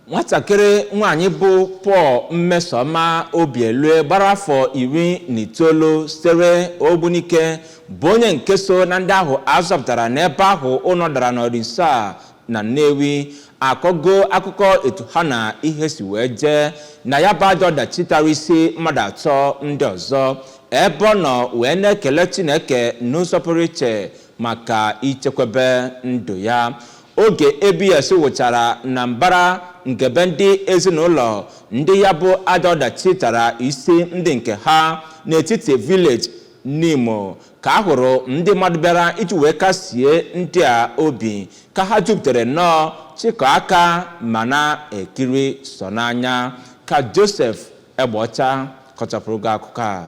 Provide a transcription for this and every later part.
Nwatakịrị nwaanyị bụ Paul Mmesoma Obielue, gbara afọ 19, sitere Ogbunike, bụ onye nke so na ndị ahụ azọpụtara n'ebe ahụ ụlọ dara n'ọdịnso a na Nnewi, akọgo akụkọ etu ha na ihe si wee jee na ya bụ ajọ ọdachi tara isi mmadụ atọ ndị ọzọ, ebe ọ nọ wee na-ekele Chineke n'ụzọ pụrụ iche maka ichekwebe ndụ ya. Oge ABS wụchara na mbara nkebe ndị ezinụlọ ndị ya bụ ajọ ọdachi tara isi ndị nke ha n'etiti village n'Imo, ka a hụrụ ndị mmadụ bịara iji wee kasie ndị a obi ka ha jupụtara nnọọ chịkọ aka ma na-ekiri sọ n'anya. Ka Joseph Egbeọcha kọchapụrụ gị akụkọ a.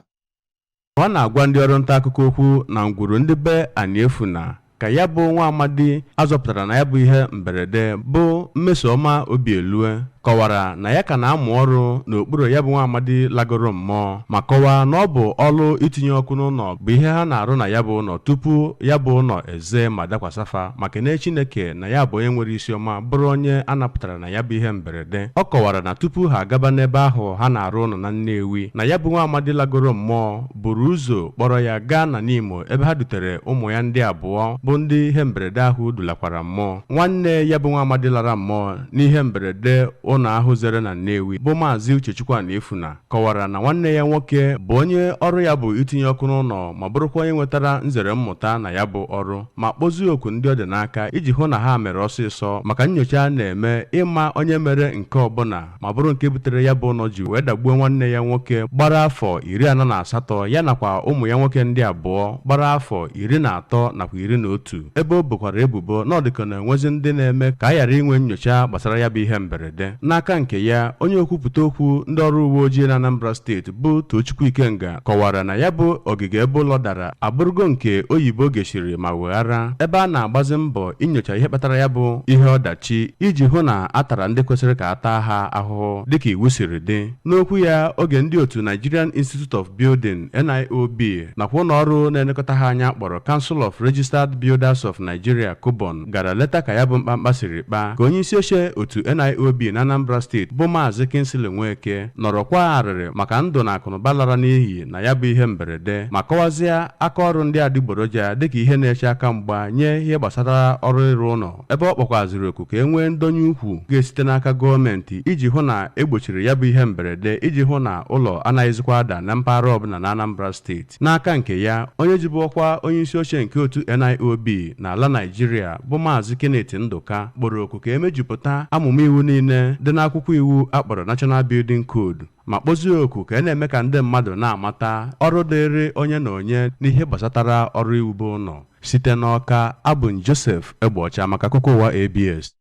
Ọ na-agwa ndị ọrụ nta akụkọ okwu na ngwuru ndị be Aniefuna, ka ya bụ nwa amadi azọpụtara na ya bụ ihe mberede, bụ Mmesoma Obielue, kọwara na ya ka na-amụ ọrụ n'okpuru ya bụ nwa amadi lagoro mmụọ, ma kọwaa na ọ bụ ọrụ itinye ọkụ n'ụlọ bụ ihe ha na-arụ na ya bụ ụlọ tupu ya bụ ụlọ eze ma dakwasị fa, ma kene Chineke na ya bụ onye nwere isi ọma, bụrụ onye a napụtara na ya bụ ihe mberede. Ọ kọwara na tupu ha agaba n'ebe ahụ ha na-arụ ụlọ na Nnewi, na ya bụ nwa amadi lagoro mmụọ buru ụzọ kpọrọ ya gaa na Nimo, ebe ha dutere ụmụ ya ndị abụọ bụ ndị ihe mberede ahụ dulakwara mmụọ. Nwanne ya bụ nwa amadi lara mmụọ n'ihe mberede ụlọ ahụ zere na Nnewi, bụ Maazị Uchechukwu Aniefuna, kọwara na nwanne ya nwoke bụ onye ọrụ ya bụ itinye ọkụ n'ụlọ, ma bụrụkwa onye nwetara nzere mmụta na ya bụ ọrụ, ma kpọzie oku ndị ọ dị n'aka iji hụ na ha mere ọsịsọ maka nyocha a na-eme ịma onye mere nke ọbụla, ma bụrụ nke butere ya bụ ụlọ ji wee dagbuo nwanne ya nwoke gbara afọ 48, ya nakwa ụmụ ya nwoke ndị abụọ gbara afọ 13 nakwa 11, ebe o bokwara ebubo na ọ dịka na-enwezi ndị na-eme ka a ghara inwe nyocha gbasara ya bụ ihe mberede. N'aka nke ya, onye okwupụta okwu ndị ọrụ uwe ojii na Anambra Steeti, bụ Tochukwu Ikenga, kọwara na ya bụ ogige ebe ụlọ dara abụrụgo nke oyibo geshiri ma weghara, ebe a na-agbazi mbọ inyocha ihe kpatara ya bụ ihe ọdachi, iji hụ na a tara ndị kwesịrị ka a taa ha ahụhụ dịka iwu siri dị. N'okwu ya oge ndị otu Nigerian Institute of Building, NIOB, nakwa ụlọ ọrụ na-elekọta ha anya kpọrọ Council of Registered Builders of Nigeria, COBON, gara leta ka ya bụ mkpamkpa siri kpaa, ka onye isi oche otu NIOB na Anambra Steeti, bụ Maazị Kingsley Nweke, nọrọkwa arịrị maka ndụ na akụnụba lara n'iyi na ya bụ ihe mberede, ma kọwazie aka ọrụ ndị adịgboroja dịka ihe na-eche aka mgba nye ihe gbasara ọrụ ịrụ ụlọ, ebe ọ kpọkwaziri oku ka e nwee ndonye ukwu ga-esite n'aka gọọmenti iji hụ na egbochiri ya bụ ihe mberede, iji hụ na ụlọ anaghịzikwa ada na mpaghara ọbụla na Anambra Steeti. N'aka nke ya, onye jibu ọkwa onye isi oche nke otu NIOB n'ala Naijiria, bụ Maazị Kenneth Ndụka, kpọrọ oku ka emejupụta amụma iwu niile dị n'akwụkwọ iwu akpọrọ National Building Code, ma kpọzie oku ka e na-eme ka ndị mmadụ na-amata ọrụ dịrị onye na onye n'ihe gbasatara ọrụ iwube ụlọ. Site n'Ọka, abụ m Joseph Egbeọcha maka akụkọ ụwa ABS.